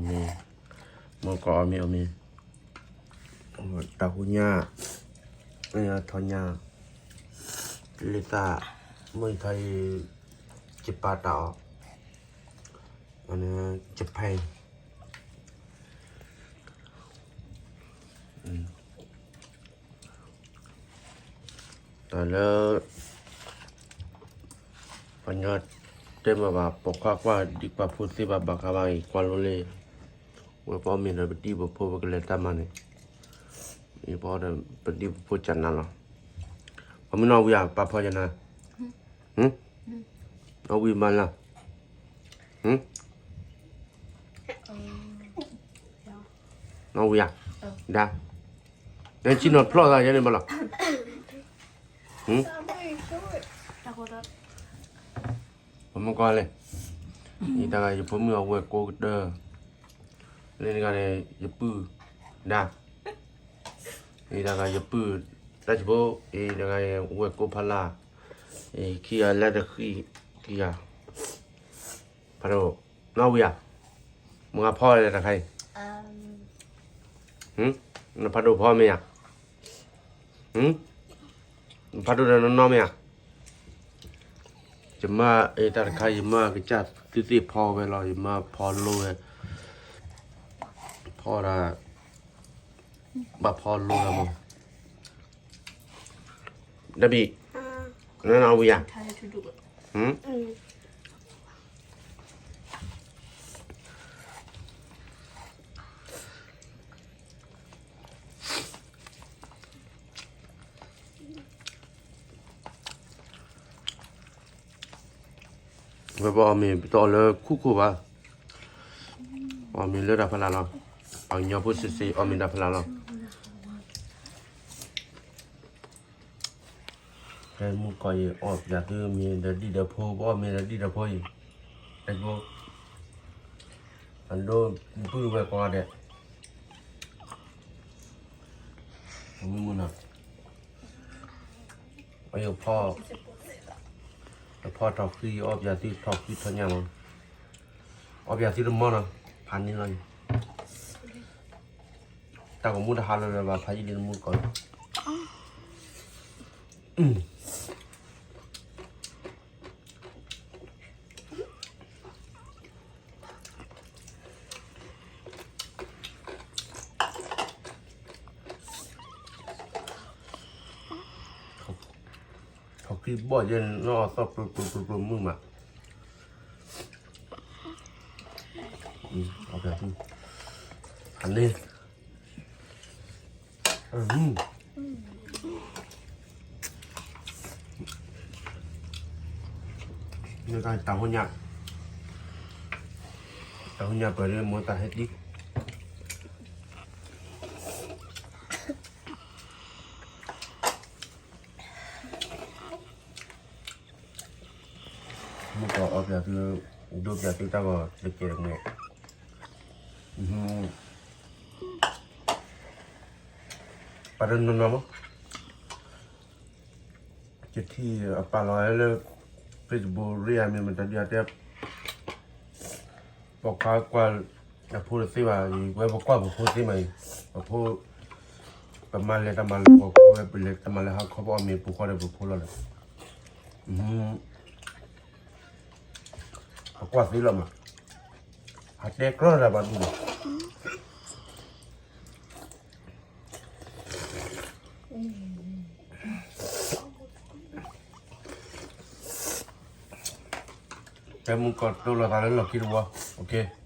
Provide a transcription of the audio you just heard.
မ့ၢ်, မ့ၢ်ကအီၣ်မ့ၤအီၣ်မ့ၤ, တၢ်ဟူညါ, ထီညါ, လၢတၢ်, မ့ၢ်ထီအံၤ, ယပာ်တၢ်အီၣ်, ယဖဲ တၢ်လၢ ပှၤညီတဲမၤဘၣ် ပိာ်ခွါကွၢ်ဒံးကွၢ်ဖိသ့ဘၣ်ဘၣ်ဃးဘၣ်အံၤ ကွၢ်လိလံ, ဝဲပအီၣ်မ့ၤဒီးပဒံၣ်ပဖိပကလဲၤတၢ်မၤန့ၣ်, အံၤပအီၣ်ဒီးပဒံၣ်ပဖိကနၤလီၤ, ပမုၢ်နီၢ်ဝံၤဧါ ပာ်ဖီယနၤ, နီၢ်ဝံၤမၤလၢ, နီၢ်ဝံၤဧါ, ဒၣ် နဆံနီၤဖျီၣ်သးယဲန့ၣ်မးလီၤ, ပမ့ၢ်ကွၢ်လဲၣ်, အံၤတဂၤယဖိမုၣ်အဝဲၢ်ကိးကတၢၢ်, လၢတဂၤန့ၣ် ယပုၢ်, ဒၣ်, အံၤတဂၤယပုၢ်, တၢ်ဆံးဖိ, အံၤတဂၤဝဲၢ်ကိးဖးလၢ်, အံၤခံဂၤလၢတဃံ, ခံဂၤ, ဖးဒိၣ်, နီၢ်ဝံၤဧါ, မ့ၢ်ဂၤဖီလဲၣ်တခါအံၤ, နဖးဒိၣ်ဖီမ့ၢ်ဧါ, နဖးဒိၣ်ဒီးနီၢ်နီၢ်မ့ၢ်ဧါ, ယမၤအတၢ်တခါ ယမၤကစၢ်သုသ့ၣ်ဖီဝဲလီၤ ယမၤဖီလိဝဲ, ဖီဒၣ်, ဘၣ်ဖီလိဒီးမး, ဒဘံၣ်, နနီၢ်ဝံၤဧါ, ဝဲပအီၣ်မ့ၤပတအီၣ်လၢခိၣ်ခိၣ်ဘၣ်, အီၣ်မ့ၤလၢတၢ်ဖးလၢ်လီၤ, ပှၤကညီဖိစ့စ့အီၣ်မ့ၤတၢ်ဖးလၢ်လီၤ, ဖဲမုၢ်ကီၢ်အံၤအီၣ်ပၠးသုမ့ၤဒီးဒံၣ်ဒီးဖိ ပအီၣ်မ့ၤဒီးဒံၣ်ဒီးဖိအံၤ, အဒိ, ပုၢ်ဝဲၢ်ကိးဂၤဒဲး, မုၢ်မုၢ်နီၤ, အယဖီ, တဖီထီၣ်ဃံအီၣ်ပၠးသုထီၣ်ဃံထီၣ်ညၣ်လီၤ, အီၣ်ပၠးသုတမီနီၤ, ဖးန့ၢ်လီၤ, တၢ်ကမူတဟါလၢၤလၢၤဘၣ် ဖးယံာ်လံတမူတကိးလီၤ. ထီၣ်ခံဘီၣ်ယဲၢ်နီၢ်သီၣ်ပျိပျိပျိပျိမုၢ်မး, အန့ၣ် မ့ၢ်တၢ်ဟူညါ, တၢ်ဟူညါပှဲၤလၢမိၢ်တၢ်ဟဲတံၢ်, မုၢ်ကအီၣ်ပၠးသု, ဒိပၠးသုတၢ်ဂီၤတကဲးတမဲာ်, ပှၤတနီၤနီၤမး ယထံၣ်အပာ်လီၤဝဲလၢ Facebook ရ့ၣ်ဧါ မ့ၢ်မတၤဒုးအတဲ, ပိာ်ခွါကွၢ်အဖိတသ့ဘၣ်, ဝဲပကွၢ်ပဖိသ့မးအံၤ, ပဖိ, ပမၤလဲၤတၢ်မၤလၢပှၤဖိဝဲ ပလဲၤတၢ်မၤလၢဟါခီပအီၣ်မ့ၤပူၤဃီဒီးပဖိလီၤဒီး, ပကွၢ်သ့လီၤမး, ဟးတဲကြီဒၣ်ဘၣ်ဒုးဒီး တဲမုၢ်ကီၢ်တိၢ်လီၤသးလၢလီၢ်ခံတဝီ, OK.